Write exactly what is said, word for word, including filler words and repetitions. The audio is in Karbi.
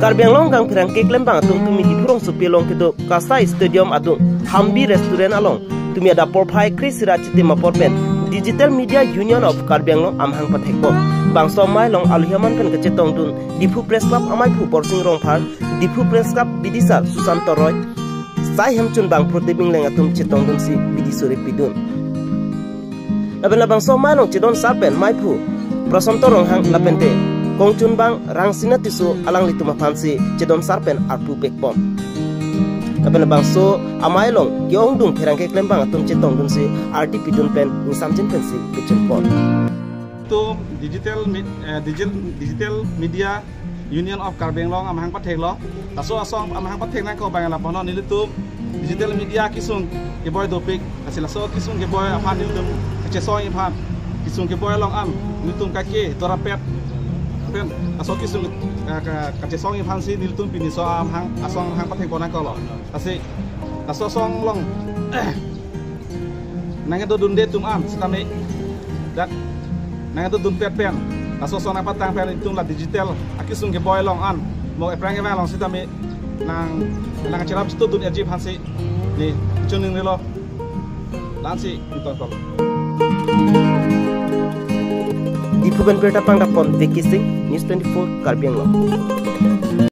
Karbi Anglong kangpherangke klembang atum tumi Diphu rongsopi along kedo Kasai Stadium adung Hambi Restaurant along tumi adap porphai kre-isi ra chitim apor pen Digital Media Union of Karbi Anglong amahang pathekpo. Bangso amei along alohi aman pen kachetongdun Diphu Press Club amaiphu Borsing Rongphar, Diphu Press Club bidisar Susanto Roy, sai hemchunbang Prodip Ingleng atum chetongdunsi bidi suri pidun. Lapen labangso amei along chedon sar pen maiphu Prasanto Ronghang lapente kongchunbang Rangsina Tisso alanglitum aphansi chedon sar pen arpu pekpon. Lapen labangso amei along ke-ongdung pherangke klembang atum chetongdunsi ardi pidun pen ingsamjin pensi pechunpon. Tum digital mi-, eh, digital, digital media Union of Karbi Anglong amahang patheklo. Laso asong amahang pathek nangkok abang lapunon nelitum digital media kesung keboi dopik. Lasi laso kesung keboi aphan nelitum kachesong aphan, kesung keboi along an nelitum kake torapet pen laso kesung, eh, ka-, kachesong aphansi nelitum pini laso amahang asong amahang pathekpon nangkoklo. Lasi laso asong along nangkedodunde atum an sitame dak nangkedodunpet pen laso asong nangpatang pen itum la digital akesung keboi along an mo ephrang kevang along sitame nang nangcherap chitodun-etji aphansi ne choningri lo. La-ansi ingtonkok. Diphu pen birta pangdapon Vicky Singh, News twenty-four Karbi Anglong.